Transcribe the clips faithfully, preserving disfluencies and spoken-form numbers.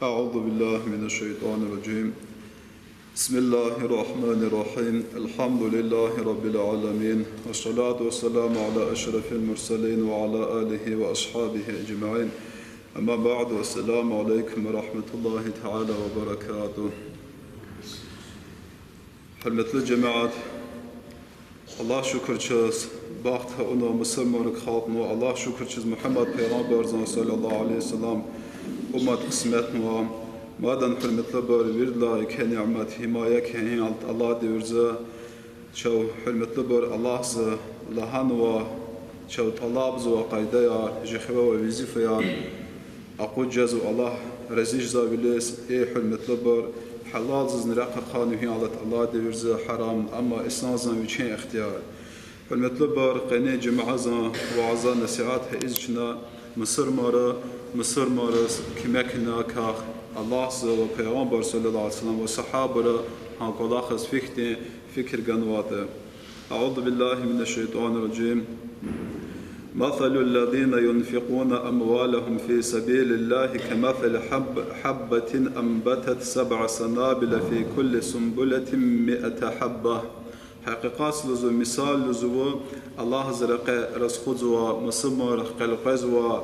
أعوذ بالله من الشيطان الرجيم. بسم الله الرحمن الرحيم. الحمد لله رب العالمين. والصلاة والسلام على أشرف المرسلين وعلى آله وأصحابه أجمعين. أما بعد، والسلام عليكم ورحمة الله تعالى وبركاته. Гьуьрметлу жемят, Аллагь шукур чаз, бахт гьа авунва, мусурманрик халкьнава, Аллагь шукур чаз, Мугьаммад пайгъамбарзан, صلى الله عليه وسلم, уммат кьисметнава. Мадан, гьуьрметлубур, виридалай еке нямет, гьимая кхьенин ал-, Аллагьдин вирза, чав, гьуьрметлубур, Аллагьза лагьанва, чав тӀалабзава къайдаяр, жи хиве авай везифаяр акъудиз жезва Аллагь рази жезвилиз, эй гьуьрметлубур, гьалалзазни рехъ ахъайна вегьин алат Аллагьдин вирза, гьарам, амма инсанзан вичин ихтияр. Гьуьрметлубур, къенин жуьмядин вяза-насигьат гьа ийиз чна мусурманри мусурманриз куьмекна квахь, Аллагьза ва пайгъамбар, صلى الله عليه وسلم, ва сагьабайри гьа кӀвалахаз фихьтин фикир ганватӀа. أعوذ بالله من الشيطان الرجيم. مثل الذين ينفقون أموالهم في سبيل الله كمثل حب-، حبة أنبتت سبع سنابل في كل سنبلة مئة حبة. Гьакъикъатда лугьузва, мисал лугьузва, Аллагьза рекье расходзава, мусурманрихъ къекъвезва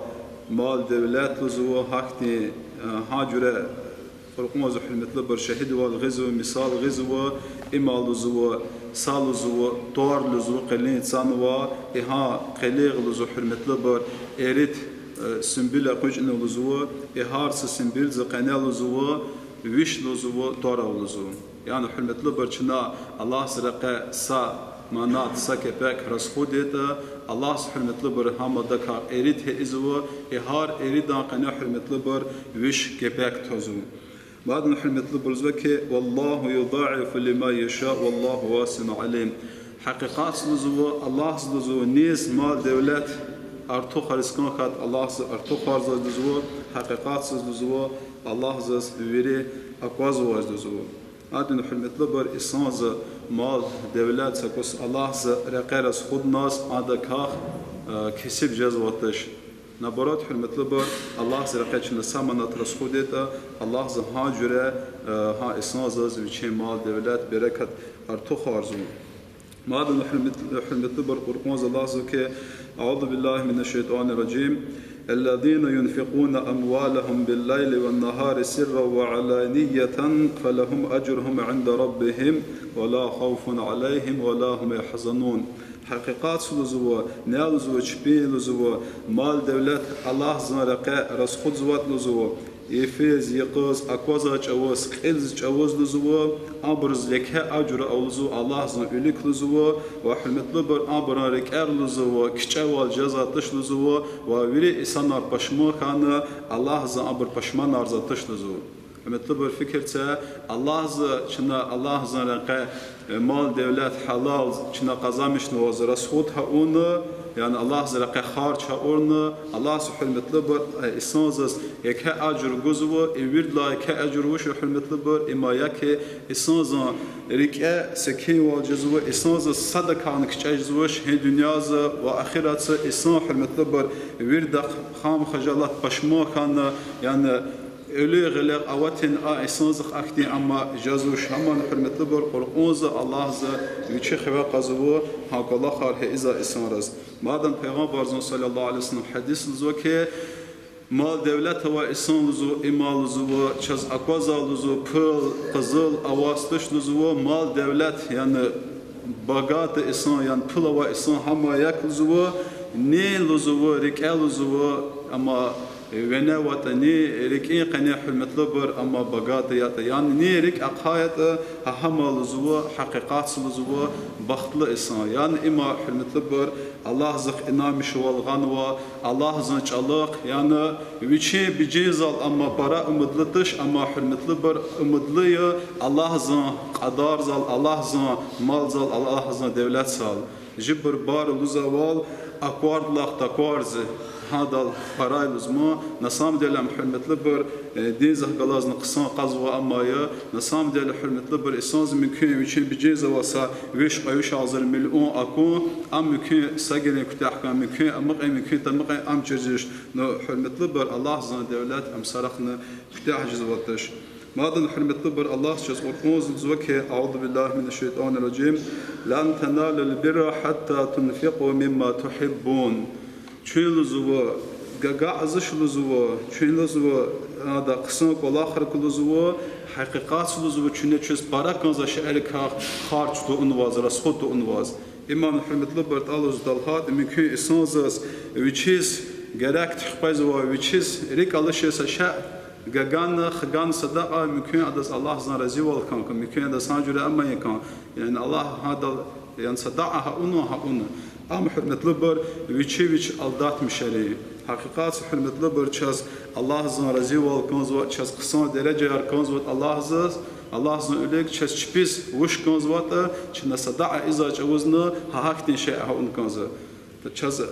мал-девлет лугьузва, гьахьтин, э, гьа жуьре Къуръанза, гьуьрметлубур, шагьидвал гъизва, мисал гъизва, има лугьузва, са лугьузва, тӀвар лугьузва, къелин цанва, и гьа къелигъ лугьузва, гьуьрметлубур, эрид, э, сунбул экъечӀна лугьузва, и гьар са сунбулза къене лугьузва, виш лугьузва, тӀвар ава лугьузва. Яни, гьуьрметлубур, чна Аллагьза рекье са манат, са кепек расходайтӀа, Аллагьза, гьуьрметлубур, гьам адакай эрид гьа ийизва, и гьар эридан къене, гьуьрметлубур, виш кепек твазва. Мадан, гьуьрметлубур, лугьузва хьи, والله يضاعف لمن يشاء والله واسع عليم. Гьакъикъатда лугьузва, Аллагьза лугьузва, низ мал-девлет артухариз кӀан хьайитӀа, Аллагьза артухарзавайди лугьузва, гьакъикъатда лугьузва, Аллагьзаз вири аквазвайди лугьузва. Гьадин, гьуьрметлубур, инсанза мал-девлет са кӀус Аллагьза рекье расходназ адакай, э, кесиб жезватач. Наоборот, гьуьрметлубур, Аллагьза рекье чна са манат расходайтӀа, Аллагьза гьа жуьре, э, гьа инсанзаз вичин мал-девлет, берекат артухарзава. Мадан, гьуьрмет-, гьуьрметлубур, Къуръанза лугьузва хьи, أعوذ بالله من الشيطان الرجيم. الذين ينفقون أموالهم بالليل والنهار سرا وعلانية فلهم أجرهم عند ربهم ولا خوف عليهم ولا هم يحزنون. Гьакъикъатда лугьузва, ни лугьузва, чпин лугьузва, мал-девлет Аллагьзан рекье расходзаватӀа лугьузва, йифиз, йикъаз, аквазвай чӀавуз, кьилзавай чӀавуз лугьузва, абуруз еке ажур ава лугьузва Аллагьзан вилик лугьузва, ва, гьуьрметлубур, абурун рикӀер лугьузва кичӀевал жезватач лугьузва, ва вири инсанар пашман хьана, Аллагьза абур пашманарзаватач лугьузва. Гьуьрметлубур, фикир це, Аллагьза чна Аллагьзан рекье, э, мал-девлет гьалал чна къазанмишнаваз расход гьа авуна, яни Аллагьза рекье харж гьа авуна, Аллагьза, гьуьрметлубур, э, инсанзаз еке ажур гузва, и виридалай еке ажур вуч я, гьуьрметлубур, има я хьи, инсанзан рикӀе секинвал жезва, инсанзаз садакайни кичӀе жезвач гьи дуьньяза ва ахиратза, инсан, гьуьрметлубур, виридахъ гъам-хажалат, пашман хьана, яни вилик-гъилик аватин а инсанзахъ ахьтин ама жезвач. Гьаман, гьуьрметлубур, Къуръанза Аллагьза вичи хиве кьазва гьа кӀвалахар гьа ийизвай инсанриз. Мадан Пайгъамбарзан, صلى الله عليه وسلم, гьадис лугьузва хьи, мал-девлет авай инсан лугьузва, има лугьузва, чаз аквазвай лугьузва пул, къизил аваз туш лугьузва, мал-девлет, яни богатый инсан, яни пул авай инсан гьам я лугьузва, ни лугьузва, рикӀе лугьузва, ама вине аватӀа, ни рикӀин къене, гьуьрметлубур, ама богатый ятӀа, яни ни рикӀ ахъайтӀа, гьа гьам я лугьузва, гьакъикъатда лугьузва, бахтлу инсан. Яни има, гьуьрметлубур, Аллагьзахъ инанмишвал гъанва, Аллагьзан чӀалахъ, яни вичин бижинзал ама пара умудлу туш, ама, гьуьрметлубур, умудлу я Аллагьзан кьадарзал, Аллагьзан малзал, Аллагьзан девлетзал. Жибур бара лугьузвайвал, аквардалай такварзава. Гьадал парай лугьузва, на самом деле, ам, гьуьрметлубур, э, динзахъ галазни хъсан къазва амма я, на самом деле, гьуьрметлубур, инсанза мумкин вичин бижинзава са виш, кьве виш агъзур, миллион акун, ам мумкин са герен куьтягь хьана, мумкин амукьин, мумкин тамукьин, ам чир жеч. Ну, гьуьрметлубур, Аллагьзан девлет ам сарахъни куьтягь жезваташ. Мадни, гьуьрметлубур, Аллагьза чаз Къуръанза лугьузва хьи, أعوذ بالله من الشيطان الرجيم، لن تنالوا البر حتى تنفقوا مما تحبون. Чун лугьузва, гага ацӀуш лугьузва, чун лугьузва, ада хъсан кӀвалахрик лугьузва, гьакъикъатза лугьузва, чуьне чуьз пара кӀанзавай шейэрикай харж тавунваз, расход тавунваз. Иман, гьуьрметлубур, тӀалуз далгьатӀа, мумкин инсанзаз вичиз герек туькӀвезвай, вичиз рикӀ алачир са шей гагана, хгана садакьа, мумкин адаз Аллагьзан разивал кӀан хьи, мумкин адаз гьа жуьре амай кӀан. Яни Аллагь гьадал, яни садакьа гьа авуна, гьа авуна. Ам, гьуьрметлубур, вичи вич алдатмишари. Гьакъикъатза, гьуьрметлубур, чаз Аллагьзан разивал кӀанзаватӀа, чаз хъсан дережаяр кӀанзаватӀа Аллагьзаз, Аллагьзан вилик чаз чпиз вуч кӀанзаватӀа, чна садакьа ийизвай чӀавузни гьа гьахьтин шей гьа авун кӀанзава. Чаз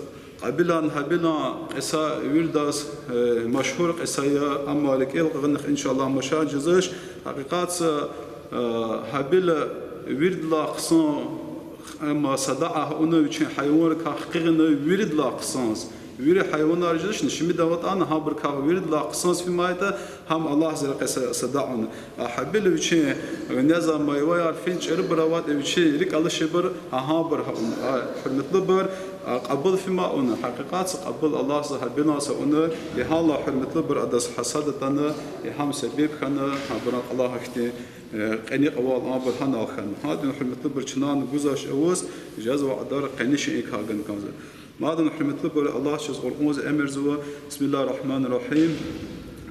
Къабилан, Гьабилан кьиса виридаз, э, машгьур кьиса я, амма рикӀел кьакьнихъ, иншаллагь, машар жезвач. Гьакъикъатза, э, Гьабила виридалай хъсан, амма садакьа гьа авуна вичин гьайванрикай хкягъна виридалай хъсанза. Вири гьайванар жезачни, шумуд аватӀани, гьабурукай виридалай хъсанза фин амайтӀа, гьам Аллагьза рекье са-, садакьа авуна. А Гьабила вичин винезай майваяр фин чӀурубур аватӀа, вичи рикӀ алачирбур, гьа гьабур гьа авуна. А, гьуьрметлубур, а, кьабул фин амай авуна. Гьакъикъатза кьабул Аллагьза Гьабилан са авуна, и гьалай, гьуьрметлубур, адаз гьасад атана, и гьам себеб хьана, гьабурун кьалай гьахьтин, э, кьиникьвал абур гьанал хьана. Гьадин, гьуьрметлубур, чнани гузвай чӀавуз жезвай кьадар къенин шейэрикай гана кӀанзава. Мадни, гьуьрметлубур, Аллагьза чаз Къуръанза эмирзава, بسم الله الرحمن الرحيم.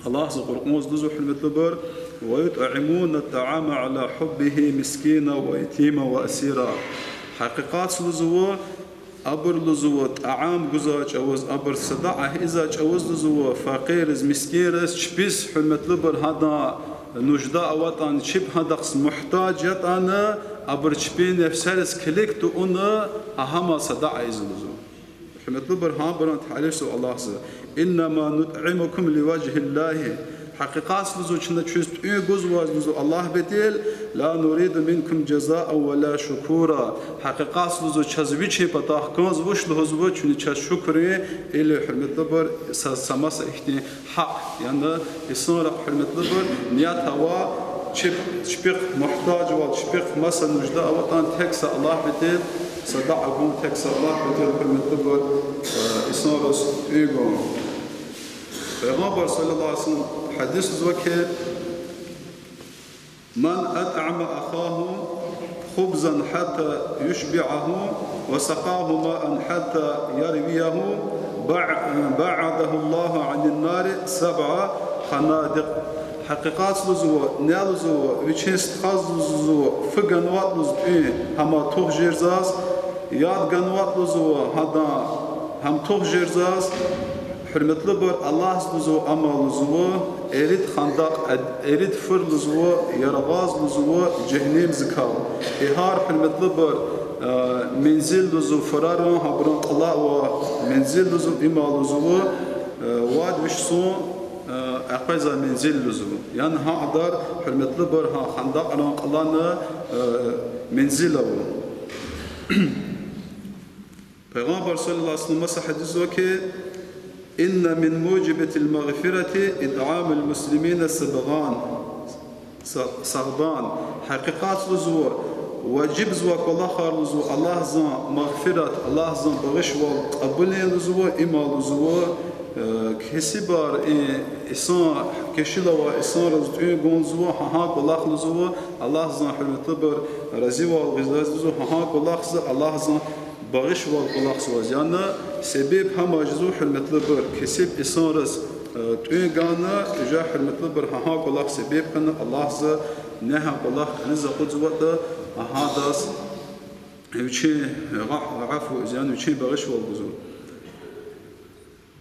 Аллагьза Къуръанза лугьузва, гьуьрметлубур, ويطعمون الطعام على حبه مسكينا ويتيما وأسيرا. Гьакъикъатза лугьузва, абур лугьузва, тӀям гузвай чӀавуз, абур садакьа ийизвай чӀавуз лугьузва, факъирриз, мискӀинриз, чпиз, гьуьрметлубур, гьадан нужда аватӀани, чеб гьадахъ мугьтаж ятӀани, абур чпин нефсериз килиг тавуна, гьа гьам садакьа ийизва лугьузва. Гьуьрметлубур, гьабурун тарифзава Аллагьза: إنما نطعمكم لوجه الله. Гьакъикъатза лугьузва, чна чуьз тӀуьн гузвайза лугьузва Аллагь патал, لا نريد منكم جزاء ولا شكورا. Гьакъикъатза лугьузва, чаз вичин патахъ кӀанзавач лугьузва, чуьне чаз шукур, или, гьуьрметлубур, са, са маса ихьтин гьакӀ, яни инсанрихъ, гьуьрметлубур, ният ава, чеб-, чпихъ мугьтажвал, чпихъ маса нужда аватӀани, тек са Аллагь патал садакьа гун, тек са Аллагь патал, гьуьрметлубур, э, инсанриз тӀуьн гун. Пайгъамбар صلى الله عليه وسلم гьадисзава хьи: من أطعم أخاه خبزا حتى يشبعه وسقاه ماء حتى يرويه بع-، بعده الله عن النار سبع خنادق. Гьакъикъатза лугьузва, ни лугьузва, вичин стхаз лугьузва, фу ганватӀа лугьузва тӀуьн, гьам тух жезва, яд ганватӀа лугьузва гьадан, гьам тух жезва, гьуьрметлубур, Аллагьза лугьузва, амма лугьузва, ирид хандакь, ирид фур лугьузва, яргъаз лугьузва жегьеннемдикай. И гьар, гьуьрметлубур, э, мензил лугьузва фурарин, гьабурун кьилел ава мензил лугьузва, им лугьузва, э, вад виш йисан, э, экъвезвай мензил лугьузва. Яни гьа кьадар, гьуьрметлубур, гьа хандакьрин кьилел, э, мензил ава. Пайгъамбар صلى الله عليه وسلم маса гьадисзава хьи: إن من موجبات المغفرة إطعام المسلمين سبعا. Са-, сагъдан. Гьакъикъатза лугьузва, важибзавай кӀвалахар лугьузва Аллагьзан магъфират, Аллагьзан багъишвал кьабулун лугьузва, им лугьузва, э, кесибар, э, инсан, кешила авай инсанриз тӀуьн гун лугьузва, гьа гьа кӀвалах лугьузва, Аллагьзан, гьуьрметлубур, разивал гъизваз лугьузва, гьа гьа кӀвалахза Аллагьзан багъишвал кӀвалахзаваз. Яни себеб гьам жезва, гьуьрметлубур, кесиб инсанриз, э, тӀуьн гана, уже, гьуьрметлубур, гьа гьа кӀвалах себеб хьана Аллагьза, ни гьа кӀвалах кӀаниз акъудзаватӀа, гьадаз вичин, э, гъа-, гъафу, яни вичин багъишвал гузва.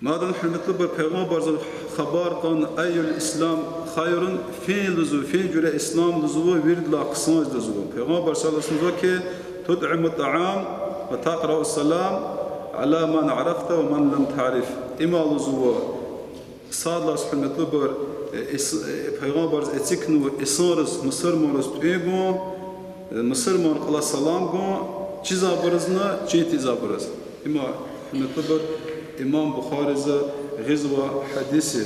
Мадни, гьуьрметлубур, Пайгъамбарза хабар кьан: أي الإسلام خير, фин лугьузва, фин жуьре ислам лугьузва виридалай хъсан я лугьузва. Пайгъамбар صلى الله عليه وسلم лугьузва хьи: تطعم الطعام وتقرأ السلام على من عرفت ومن لم تعرف. Има лугьузва, сад лагьайди, гьуьрметлубур, э, ис-, э, Пайгъамбарди эцигнава инсанриз, мусурманриз тӀуьн гун, э, мусурманрин кьилел салам гун, чизвайбурузни, чин тийизвайбуруз. Има, гьуьрметлубур, имам Бухариди гъизва гьадис я.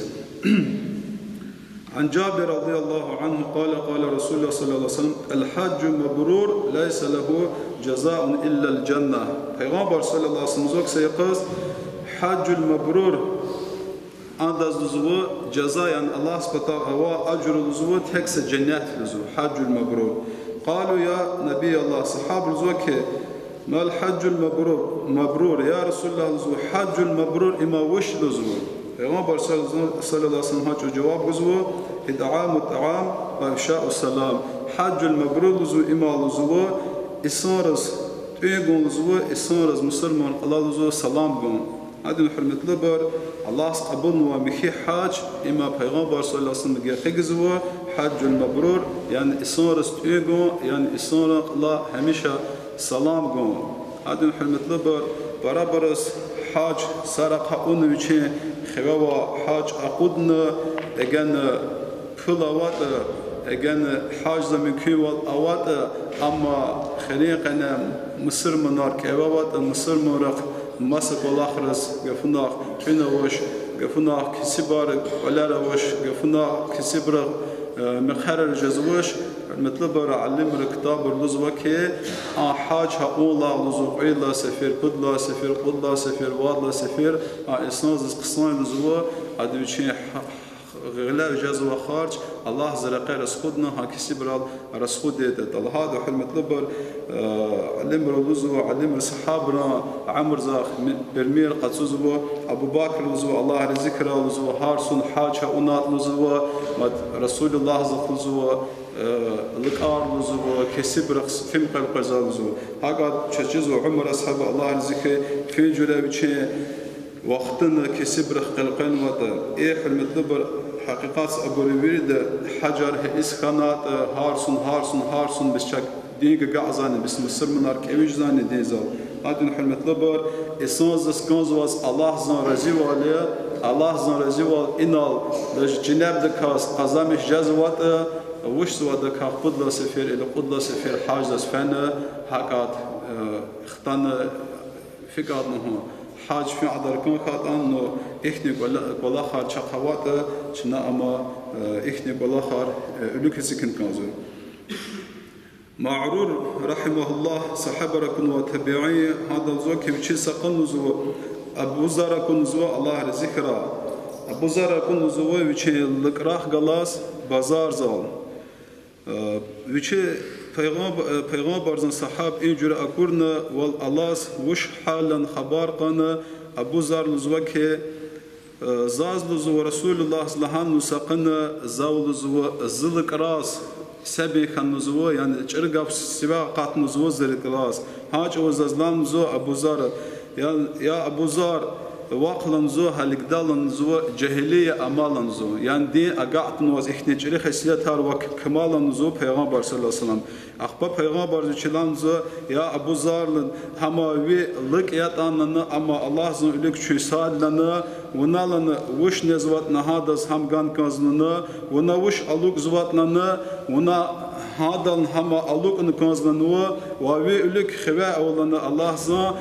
عن جابر رضي الله عنه قال، قال رسول الله صلى الله عليه وسلم: الحج المبرور ليس له جزاء إلا الجنة. Пайгъамбар صلى الله عليه وسلم лугьузва ксайикъаз, حج المبرور, адаз лугьузва жаза, яни Аллагьдин патай авай ажру лугьузва тек са женнет лугьузва, حج المبرور. قالوا: يا نبي الله, асгьабри лугьузва хьи, ما الحج المبرور؟ مبرور, я Расулуллагь, лугьузва, حج المبرور има вуч я лугьузва? Пайгъамбар صلى الله عليه وسلم гьа чӀавуз жаваб гузва: إطعام الطعام وإفشاء السلام. حج المبرور лугьузва има лугьузва, инсанриз тӀуьн гун лугьузва, инсанриз, мусурманрин кьилел лугьузва, салам гун. Гьадин, гьуьрметлубур, Аллагьди кьабулнавай михьи гьаж, има Пайгъамбар صلى الله عليه وسلم гекъигзава, حج المبرور, яни инсанриз тӀуьн гун, яни инсанрин кьилел гьамиша салам гун. Гьадин, гьуьрметлубур, парабуруз гьаж сарахъ авуна, вичин хиве авай гьаж акъудна, эгена пул аватӀа, эгена гьаждиз мумкинвал аватӀа, амма хуьруьн къене мусурманар кӀеве аватӀа, мусурманрихъ маса кӀвалахриз гафунихъ тӀуьн авач, гафунихъ кесибрин кӀвалер авач, гафунихъ кесибрихъ, э, мехъерар жезвач, гьуьрметлубур, алимри ктабра лугьузва хьи, а гьаж авунлай лугьузва кьуд лагьай сефер, пуд лагьай сефер, кьуд лагьай сефер, вад лагьай сефер, а инсандиз хъсан я лугьузва, ада вичин гьа-, гъиле жезвай харж Аллагьдин рекье расходна, гьа кесибрал расход ийида. ТӀа лагьайтӀа, гьуьрметлубур, э, алимри лугьузва, алимри, асгьабрин уьмуьрдихъ ми-, пример къачузва, Абу Бакр лугьузва, Аллагь рази хьурай лугьузва, гьар йисуз гьаж авунатӀа лугьузва, мад Расулуллагьдихъ лугьузва, э, лукӀар лугьузва, кесибрихъ фин къекъвезвай лугьузва. ГьакӀ чаз чизва Умар асгьаб, Аллагь рази хьуй, фин жуьре вичин вахтуна кесибрихъ къекъвенватӀа. Э, гьуьрметлубур, гьакъикъатда абуру вирида гьажар гьа иси хьанватӀа, гьар йисуз, гьар йисуз, гьар йисуз бес чак динге агакьзавайни, бес мусурманар кӀевизвайни динзал. Гьадин, гьуьрметлубур, инсандиз кӀанзаваз Аллагьдин разивал я, Аллагьдин разивал инал, даже женнетдиказ къазанмиш жезватӀа, вучзаватӀа, квай пуд лагьай сефер или кьуд лагьай сефер гьаждиз фена, гьакӀ, э, хтана, фикӀа лугьун, гьаж фин кьадар кӀан хьайитӀани, ну, ихьтин кӀвала-, кӀвалахар чахъ аватӀа, чна амма, э, ихьтин кӀвалахар, э, уьлуьк эцигун кӀанзава. Марур, رحمه الله, асгьабрикай ва табиин, гьада лугьузва хьи, вичиз сакъан лугьузва, Абу Заррикай лугьузва, Аллагь рази хьурай. Абу Заррикай лугьузва вичин лукӀрахъ галаз базарзал. Э, вичи пайгъамб-, э, Пайгъамбардин асгьаб и жуьре акурла, вал алаз вуч гьалдин хабар кьуна, Абу Зар лугьузва хьи, э, заз лугьузва Расулуллагьди лагьана лугьузва сакъана, зав лугьузва зи лукӀраз себин хьана лугьузва, яни чӀуру гаф сивяй акъатна лугьузва зи лукӀраз. Гьа чӀавуз заз лагьана лугьузва Абу Зар, я, я Абу Зар, вахъ лагьана лугьузва, гьалигда лагьана лугьузва, жегьилия амал лагьана лугьузва. Яни дин агакьдайвал ихьтин чӀуру хесетар вак кмал лагьана лугьузва Пайгъамбар صلى الله عليه وسلم. Ахпа Пайгъамбарди вичи лагьана лугьузва, я Абу Зар, лагьана, гьама ви лукӀ ятӀани, лагьана, амма Аллагьдин вилик чун сад, лагьана, вуна, лагьана, вуч незватӀани гьадаз гьам гана кӀанзава, лагьана, вуна вуч алукӀзаватӀани, лагьана, вуна гьадал гьама алукӀна кӀанзава, лагьана, ва ви вилик хиве ава, лагьана, Аллагьдин,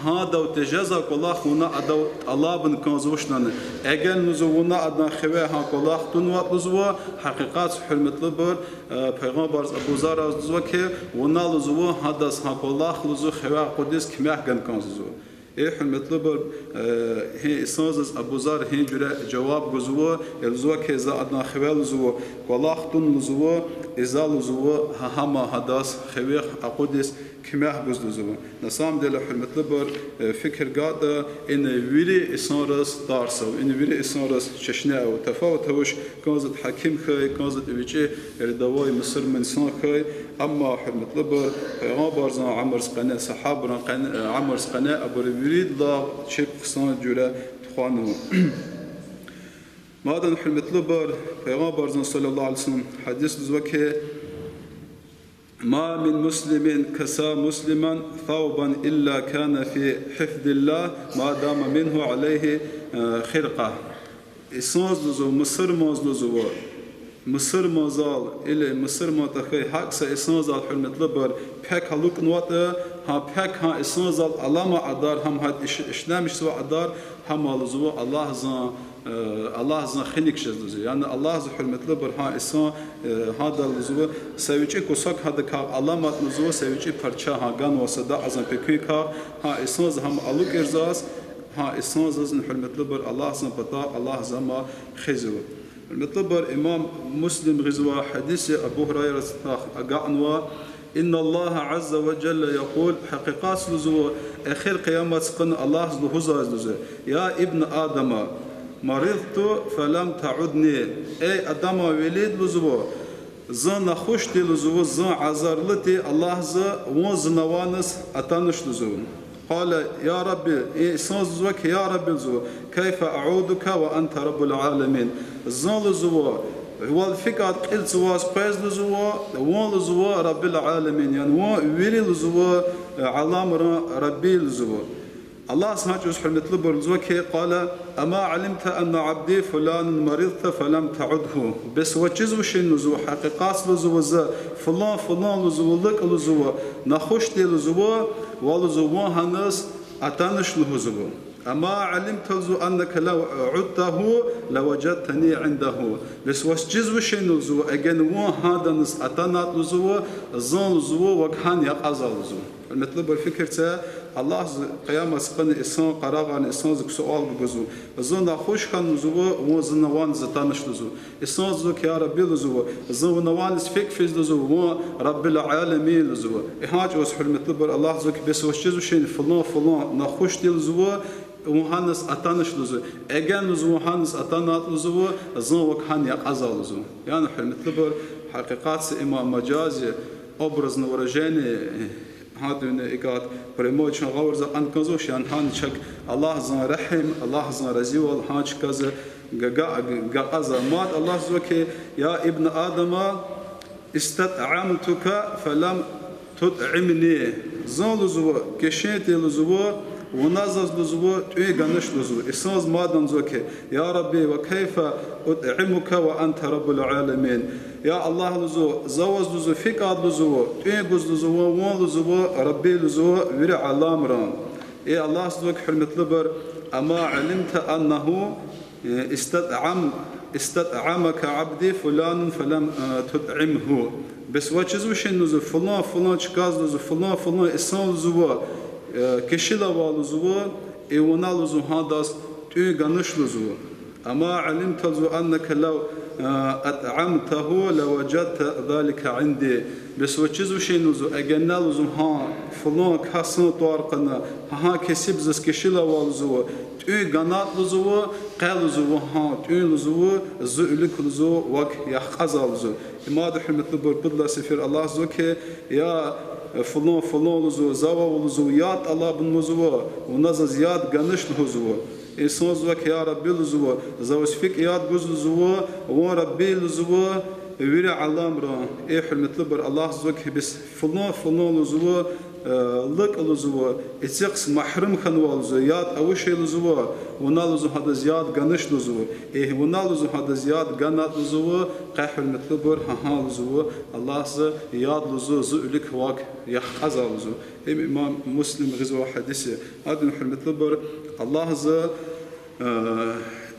гьадав тежезвай кӀвалах вуна адав тӀалабун кӀанзавач, лагьана. Эгер лугьузва вуна адан хиве гьа кӀвалах тунватӀа лугьузва, гьакъикъатда, гьуьрметлубур, э, Пайгъамбарди Абу Зараз лугьузва хьи, вуна лугьузва гьадаз гьа кӀвалах лугьузва хиве акъудиз куьмек гана кӀанзава. Э, гьуьрметлубур, э, гьи инсандиз Абу Зар гьи жуьре жаваб гузва, э, лугьузва хьи, за адан хиве лугьузва кӀвалах тун лугьузва, и за лугьузва гьа-, гьама гьадаз хиве акъудиз куьмек гуз лугьузва. На самом деле, гьуьрметлубур, э, фикир гайитӀа, ина вири инсанриз тарс ава, ина вири инсанриз чешне ава. Тафават авач, кӀанзаватӀа гьаким хьуй, кӀанзаватӀа вичӀи рядовой мусурман инсан хьуй. Амма, гьуьрметлубур, Пайгъамбардин уьмуьрдин къене, асгьабрин къене, э, уьмуьрдин къене абуру виридалай чеб хъсан жуьре тухванва. Мадни, гьуьрметлубур, Пайгъамбардин صلى الله عليه وسلم гьадис лугьузва хьи, ما من مسلم كسا مسلما ثوبا إلا كان في حفظ الله ما دام منه عليه, э, خرقة. Инсанза лугьузва, мусурманза лугьузва, мусурманзал или мусурман тахьай гьакӀ са инсанзал, гьуьрметлубур, пек алукӀнаватӀа, гьа пек гьа инсанзал алама кьадар, гьам гьад иш-, ишлемишзавай кьадар, гьам лугьузва Аллагьзан, э, Аллагьзан хиник жез лугьузва. Яни Аллагьза, гьуьрметлубур, гьа инсан, э, гьада лугьузва, са вичӀи кусок гьадакай алама лугьузва, са вичӀи парча гьа ганвай садакьазан пекуникай, гьа инсанза гьам алукӀирзаз, гьа инсанзазни, гьуьрметлубур, Аллагьзан патай Аллагьза ама хуьзва. Гьуьрметлубур, имам Муслим гъизвай гьадис я, Абу Гьурайраз агакьнава: إن الله عز وجل يقول, гьакъикъатда лугьузва, эхир къиямат къуна Аллагьза лугьузва лугьузва: يا ابن آدم مرضت فلم تعدني, эй Адаман вилид лугьузва, зун нахушди лугьузва, зун азарлуди Аллагьза, вун зун авайдаз атанач лугьузва. قال: يا رب, и инсанза лугьузва хьи, я Рабби лугьузва, كيف أعودك وأنت رب العالمين? Зун лугьузва, вал фикӀад кьил цаваз къвез лугьузва, вун лугьузва رب العالمين, яни вун вири лугьузва, э, аламрин Рабби лугьузва. Аллагьза гьа чӀавуз, гьуьрметлубур, лугьузва хьи, قال: أما علمت أن عبدي فلانا مرضت فلم تعده. Бес ваз чизвачни лугьузва, гьакъикъатда лугьузва, за фулан, фулан лугьузва, лукӀ лугьузва, нахушди лугьузва, ва лугьузва вун гьаниз атанач лугьузва. أما علمت, лугьузва, أنك لو عدته لوجدتني عنده. Бес ваз чизвачни лугьузва, эгер вун гьаданиз атанатӀа лугьузва, зун лугьузва вак гьана якьазва лугьузва. Гьуьрметлубур, фикир це, Аллагьза къиямат къуна инсан къарагъарна, инсанза суал гугузва: зун нахуш хьана лугьузва, вун зун авайдаз атанач лугьузва. Инсанза лугьузва хьи, я Рабби лугьузва, зун вун авайдаз фикӀ физ лугьузва, вун رب العالمين лугьузва. И гьа чӀавуз, гьуьрметлубур, Аллагьза лугьузва хьи, бес ваз чизвачни, фулан, фулан нахушди лугьузва, вун гьаниз атанач лугьузва. Эгер лугьузва вун гьаниз атанатӀа лугьузва, зун вак гьана якьазва лугьузва. Яни, гьуьрметлубур, гьакъикъатда им мажаз я, образное выражение, гьадин икӀ прямой чун гъавурда акьун кӀанзавач, яни гьана чак Аллагьзан регьим, Аллагьзан разивал гьана чкадиз га-, га-, гакьазва. Мад Аллагьза лугьузва хьи, يا ابن آدم استطعمتك فلم تطعمني. Зун лугьузва, кишин тир лугьузва, вуна заз лугьузва тӀуьн ганач лугьузва. Инсанза мад лугьузва хьи, يا ربي وكيف أطعمك وأنت رب العالمين. Я Аллагь лугьузва, за ваз лугьузва фикӀад лугьузва, тӀуьн гуз лугьузва, вун лугьузва Рабби лугьузва вири аламрин. И Аллагьза лугьузва хьи, гьуьрметлубур, أما علمت أنه استطعم-, استطعمك عبدي فلان فلم, э, تطعمه. Бес ваз чизвачни лугьузва, фулан, фулан чказ лугьузва, фулан, фулан инсан лугьузва, э, кишила ава лугьузва, и вуна лугьузва гьадаз тӀуьн ганач лугьузва. أما علمت лугьузва أنك لو, э, أطعمته لوجدت ذلك عندي. Бес ваз чизвачни лугьузва, эгер лугьузва гьа фулан касдин тӀвар кьуна, гьа кесиб заз кишила ава лугьузва, тӀуьн ганатӀа лугьузва, къе лугьузва гьа тӀуьн лугьузва зи вилик лугьузва вак яхкьазва лугьузва. Им мад, гьуьрметлубур, пуд лагьай сефер Аллагьза лугьузва хьи, я, э, фулан, фулан лугьузва, за вав лугьузва яд тӀалабун лугьузва, вуна заз яд ганач лугьузва. Инсанза лугьузва хьи, я Рабби лугьузва, за ваз фикӀ яд гуз лугьузва, вун Рабби лугьузва вири аламрин. Э, гьуьрметлубур, Аллагьза лугьузва хьи, бес фулан, фулан лугьузва, э, лукӀ лугьузва, эцигиз магьрум хьанвай лугьузва, яд авачир лугьузва, вуна лугьузва гьадаз яд ганач лугьузва. Э, вуна лугьузва гьадаз яд ганатӀа лугьузва, къе, гьуьрметлубур, гьа гьа лугьузва Аллагьза яд лугьузва зи вилик вак яхкьазва лугьузва. Им имам Муслим гъизвай гьадис я. Гьадин, гьуьрметлубур, Аллагьза, э,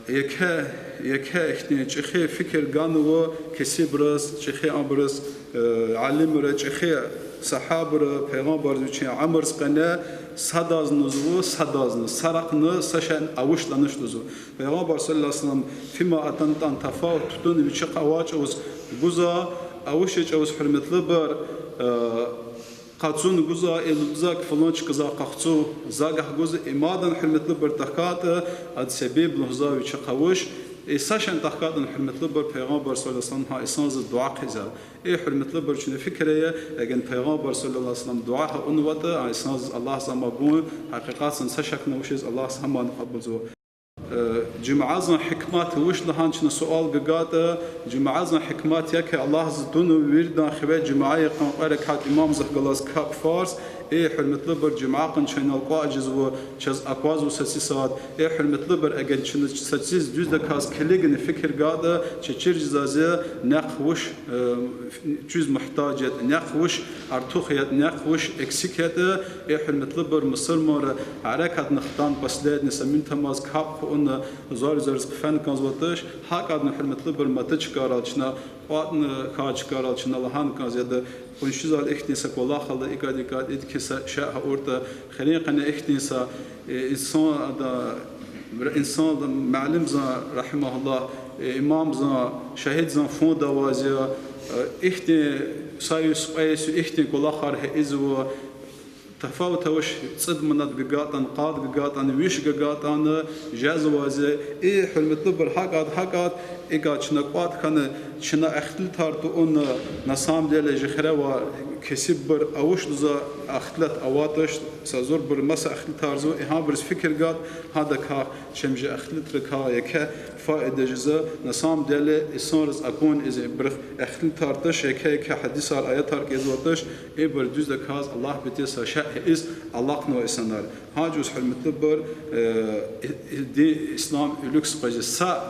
еке, еке ихьтин чӀехи фикир ганва кесибриз, чӀехи абуруз, э, алимри, чӀехи сагьабайри, пайгъамбарза вичин уьмуьрдин къене садазни лугьузва, садазни, са ракъни са шейни авуш танач лугьузва. Пайгъамбар صلى الله عليه وسلم фима атана атӀан тафават тутун вичи къавачӀуз гузва, авачир чӀавуз, гьуьрметлубур, э, къачун гузва, э, лугьузва фулан чкадиз къахцу, за гахгуз, им мад, гьуьрметлубур, тахьайтӀа ада себеб лугьузва вичи къавуш, э, са шейни тахьайтӀа, гьуьрметлубур, Пайгъамбар صلى الله عليه وسلم гьа инсанзаз дуьа хъийизва. Э, гьуьрметлубур, чна фикир ая, эгер Пайгъамбар صلى الله عليه وسلم дуьа гьа авунватӀа, а инсанзаз Аллагьза ама гун, гьакъикъатда са шакни авачиз Аллагьза гьамни кьабулзава. Э, Жуьмязан гьикмат вуч лагьана чна суал гагатӀа, жуьмязан гьикмат я хьи, Аллагьза туна виридан хиве жуьмя йикъан кьве ракат имамзахъ галаз капӀ фарз. И, гьуьрметлубур, жуьмя къуна чун инал кӀватӀ жезва, чаз аквазва сад-сад. И, гьуьрметлубур, эгер чна сад-сад дуьздаказ килигна фикир гайитӀа, чи чир жезва зи нихъ вуч, э, чуьз мугьтаж ятӀа, нихъ вуч артух ятӀа, нихъ вуч эксик ятӀа. И, гьуьрметлубур, мусурманри гьерекатна хтан последний са минут тамаз капӀ хъувуна, зар-зар хъфена кӀанзаватӀа туш, гьакӀадна, гьуьрметлубур, маса чкайрал чна, кӀватӀна хьайи чкайрал чна лагьана кӀанзава, яда, къуншизал ихьтин са кӀвалах ала, икӀад-икӀад, идкин са шей гьа авуртӀа, хирин къене ихьтин са, э, инсан ада, инсан, муаллимзан, рахимагьуллагь, э, имамзан, шагьидзан фонд аваз я, э, ихьтин са йис, кьве йис ихьтин кӀвалахар гьа ийизва, тафават авач, цӀуд манат гагатӀани, къад гагатӀани, виш гагатӀани, жезвази. И, гьуьрметлубур, гьакӀад, гьакӀад, икӀа чна кӀватӀ хьана, чна ихтилатар тавуна, на самом деле, жи хире авай кесиббур авуш лугьуз ихтилат аватӀа туш, са зурбур маса ихтилатарзава, и гьабуруз фикир гайитӀа, гьадакай, чим жи ихтилатрикай еке файда жезва, на самом деле, инсанриз акун ийиз ибурухъ ихтилатар туш, еке-еке гьадисар, аятар кӀелзаватӀа туш, ибур дуьздаказ Аллагь патал са шей ийиз алахънава инсанар. Гьа чӀавуз, гьуьрметлубур, э, и-, и-, дин ислам уьлуьказ къвезва. Са,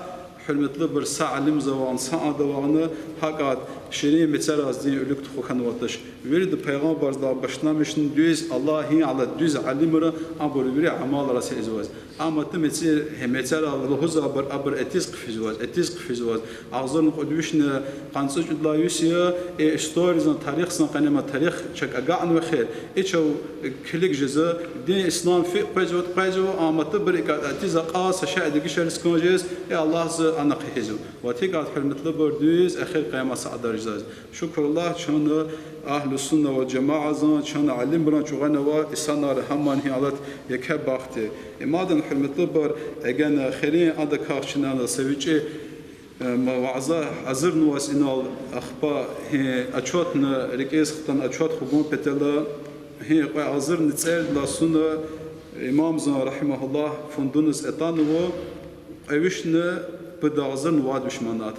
гьуьрметлубур, са алимзавай, са адавайни гьакӀад ширин мецераз дин уьлуьк тухун хьанватӀа туш. Вирида пайгъамбардилай башламишна дуьз Аллагьдин алад, дуьз алимри абур вири амалрал ийизваз. Амма та меци-, гьи мецерал лугьузвайбур абур этиз хъфизваз, этиз хъфизваз. Агъзурни кьуд вишни къанни цӀуд лагьай йис я, э, историяйзан, тарихзан къене, ма тарих чак агакьнава эхир. И чав, э, килиг жезва, дин ислам фикӀ къвезватӀа къвезва, амма та бур икӀа этиз акьаз са шей дегишариз кӀан жез, э, Аллагьза ана хъийизва. Ва гьикӀ, гьуьрметлубур, дуьз эхир къиямат сагьадар жезва. Шукур Аллагь, чун агьлу сунна вал жамаатзан, чун алимран чӀугвана авай инсанар гьаман гьи алат еке бахт я. Имадан, гьуьрметлубур, эгена хирин адакай чна са вичӀи, э, ма ваъза гьазурнаваз инал, ахпа гьи отчётни рикӀиз хтана, отчёт хгун патал, гьи кьве агъзурни цӀердалай сона имамзан, рахимагьуллагь, фундуниз атанва кьве вишни пуд агъзурни вад виш манат.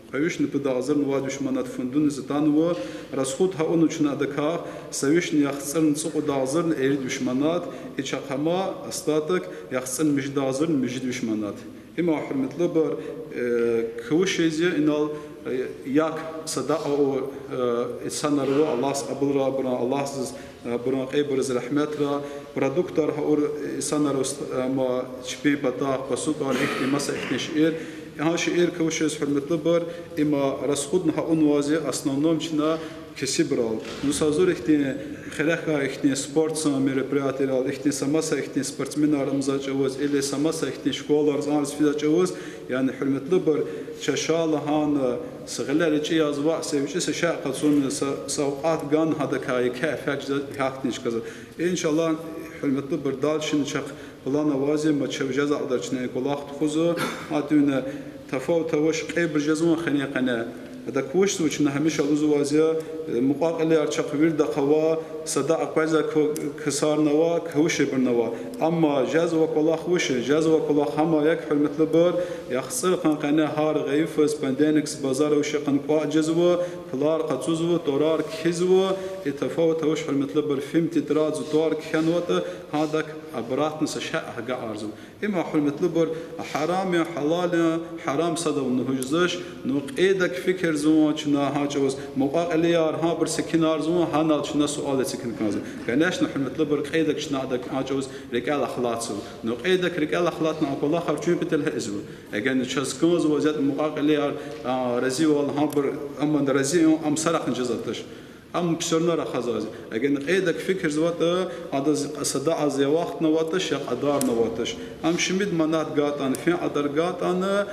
Кьве вишни пуд агъзурни вад виш манат фундуниз атанва, расход гьа авуна чна адакай са вишни яхцӀурни цӀукьуд агъзурни ирид виш манат, и чахъ амай остаток яхцӀурни муьжуьд агъзурни муьжуьд виш манат. Има, гьуьрметлубур, э, квачиз я инал, э, як садакьа авур, э, инсанар ава, Аллагьди кьабулрай абурун, Аллагьди, э, абурун кьейибуруз рагьметрай, продуктар гьа авур инсанар ава, э, ма чпин патахъ, пасукӀар, ихьтин маса ихьтин шейэр. Гьа шейэр квачиз, гьуьрметлубур, има расходни гьа авунваз я основном чна кесибрал. Ну, са зур ихьтин, хирехъ гьа ихьтин спортзан мероприятиерал, ихьтин са маса ихьтин спортсменар амукьзавай чӀавуз, или са маса ихьтин школайриз, анриз физвай чӀавуз, яни, гьуьрметлубур, чаз ша лагьана, са гъилер ичӀи язва, са вичӀи са шей къачуна, са, са авкьат гана гьадакай, еке эффект жез, гьахьтин чказа. Иншаллагь, гьуьрметлубур, дальше чахъ план аваз я, ма чав жезвай кьадар чна кӀвалах тухузва, гьатта вуна тафават авач, кьейибур жезва хирин къене. Адак вучзава, чна гьамиша лугьузвайди я, э, мукьва-кьилияр чахъ виридахъ ава, садакьа къвезвай к-, ксарни ава, квачирбурни ава. Амма жезвай кӀвалах вуч я, жезвай кӀвалах гьам я хьи, гьуьрметлубур, яхцӀур йикъан къене гьар гъейи йифиз понедельникдиз базар авуш йикъан кӀватӀ жезва, пулар къачузва, тӀварар кхьизва, и тафават авач, гьуьрметлубур, фим тетрадьзава тӀвар кхьенватӀа, гьадак обратно са шей агакьарзава. Има, гьуьрметлубур, гьарам я, гьалал я, гьарам садав лугьуз жезвач, ну кьейидак фикирзава чна гьа чӀавуз, мукьва-кьилияр, гьабур секинарзава, гьанал чна суал эцигна кӀанзава. Конечно, гьуьрметлубур, кьейидак чна адак гьа чӀавуз рикӀел ахлатзава. Ну кьейидак рикӀел ахлатна а кӀвалахар чун патал гьа ийизва. Эгер чаз кӀанзава вазет мукьва-кьилияр, а, разивал, гьабур, амма рази авун, ам сарахъни жезватӀа туш. Ам псёрна рахазвази. Эгер кьейидак фикирзаватӀа, адаз садакьа зи вахтни аватӀа туш, я кьадарни аватӀа туш. Ам шумуд манат гайитӀани, фин кьадар гайитӀани,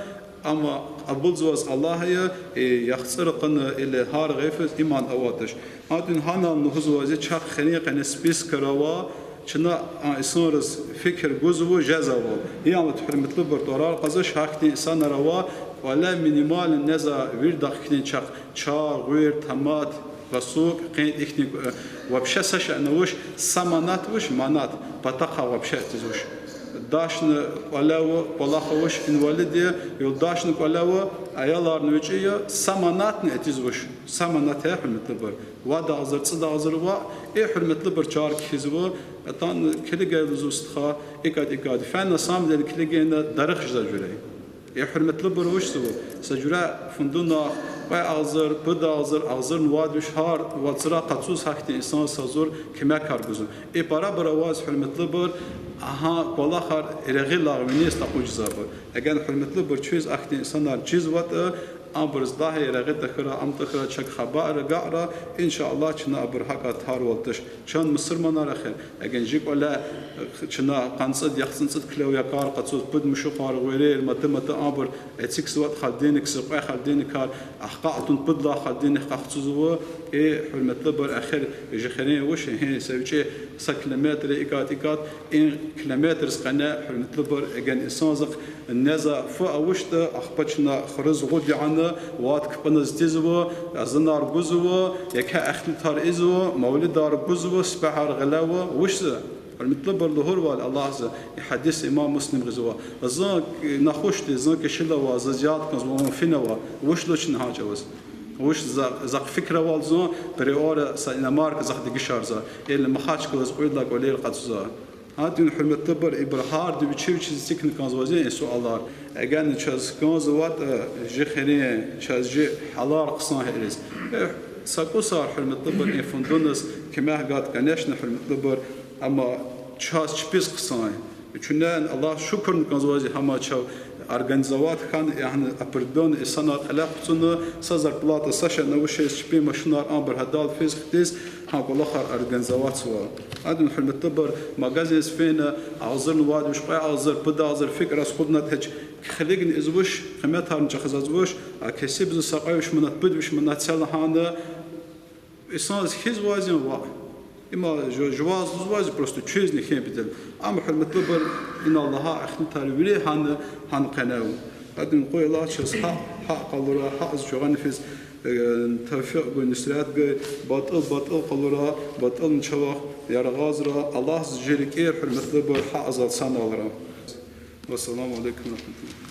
амма кьабулзаваз Аллагь я, э, яхцӀур йикъан или гьар гъейи йифиз иман аватӀа туш. Гьатта вуна гьанал лугьузвайди я, чахъ хирин къене спискар ава, чна а инсанриз фикир гузва жезвайвал. Яни, гьуьрметлубур, тӀварар кьазвач, гьахьтин инсанар ава, кӀвале минимально незвай виридахъ хьтин чахъ чар, гъуьр, томат, пасук, къенин ихьтин, э, вообще са шейни авач, са манат вуч, манат, патахъай вообще этиз вуч. Юлдашни кӀвале ава, кӀвалах авач, инвалид я, юлдашни кӀвале ава, аяларни вичӀи я, са манатни этизвач. Са манат я, гьуьрметлубур. Вад агъзур, цӀуд агъзур ваъ, и, гьуьрметлубур, чар кхьизва, атана килигайла зун стха, икӀад-икӀад. Фена, на самом деле, килигайла дарих жезва жуьре. Э, гьуьрметлубур, вучзава? Са жуьре фундунахъ кьве агъзур, пуд агъзур, агъзурни вад виш гьар вацра къачуз гьахьтин инсанзаз гьазур куьмекар гузва. Э, парабур аваз, гьуьрметлубур, гьа кӀвалахар регъуьлагъ виниз такъудиз жезва. Эгер, гьуьрметлубур, чуьз ахьтин инсанар чизватӀа, абуруз лагьай регъуь тахьурай, ам тахьурай, чак хабар агакьрай, иншаллагь, чна абур гьакӀ тарвал туш. Чан мусурманар эхир, эгер жи кӀвале чна къанни цӀуд, яхцӀурни цӀуд кило якӀар къачуз, пуд мушукьар, гъуьрер, мата-мата абур эцигзаватӀа, холодильникдиз, кьве холодильникар, ахкъа алтун пуд лагьай холодильник къахцузва, э, гьуьрметлубур, эхир жи хирин вуч, гьи, са вичӀи са километр, икӀад-икӀад, и километрдиз къене, гьуьрметлубур, эгер инсанзахъ незва фу авачтӀа, ахпа чна хуруз гъуд яна, вад кпӀуниз тизва, азанар гузва, еке ихтилатар ийизва, мавлидар гузва, сипягьар гъилева, вучза? Гьуьрметлубур, лугьурвал Аллагьза, и гьадис имам Муслим гъизва. Зун нахушди, зун кишила ава, заз яд кӀанзава, вун фин ава, вуч лугьуз чна гьа чӀавуз? Вуч за-, захъ фикир авал зун, приора са иномарка захъ дегишарзава, или Махачкъаладиз кьвед лагьай кӀвалер къачузва. Гьадин, гьуьрметлубур, ибур гьарда вичи-вичиз эцигна кӀанзава зи и суалар. Эгер чаз кӀанзаватӀа, э, жи хирин, чаз жи гьалар хъсан хьиз. Э, са кӀусар, гьуьрметлубур, и фундуниз куьмек гад, конечно, гьуьрметлубур, амма чаз чпиз хъсан я. Чуьнен Аллагьдиз шукурни кӀанзава зи, гьама чав организовать хьана, яни определённый инсанар кьиле хъуцӀуна, са зарплата, са шейни авачиз, чпин машинар абур гьадал физ хтиз, гьа кӀвалахар организоватьзава. Гьадин, гьуьрметлубур, магазиндиз фена, агъзурни вад виш, кьве агъзур, пуд агъзур фикӀ расходнатӀ хьич, килигна ийизвач, къиметарни чӀехи заз вуч, а кесибза са кьве виш манат, пуд виш манат це лагьана, инсанзаз хьизвайзни ваъ. Има жу-, жуваз лугьузвайзи просто чуьзни хьи бедел. Амма, гьуьрметлубур, ина лагьай ихтилатар вири гьана, гьана къене ава. Гьадин, къуй Аллагьди чаз гьа-, гьакь къалура, гьакьза чугъани физ, э, тавфикь гуй, нусрат гуй, батӀул батӀул къалура, батӀулни чавахъ яргъазра, Аллагьди жи рикӀер, гьуьрметлубур, гьакьзал саналра. Вассаламу алейкум ва рахматуллагь.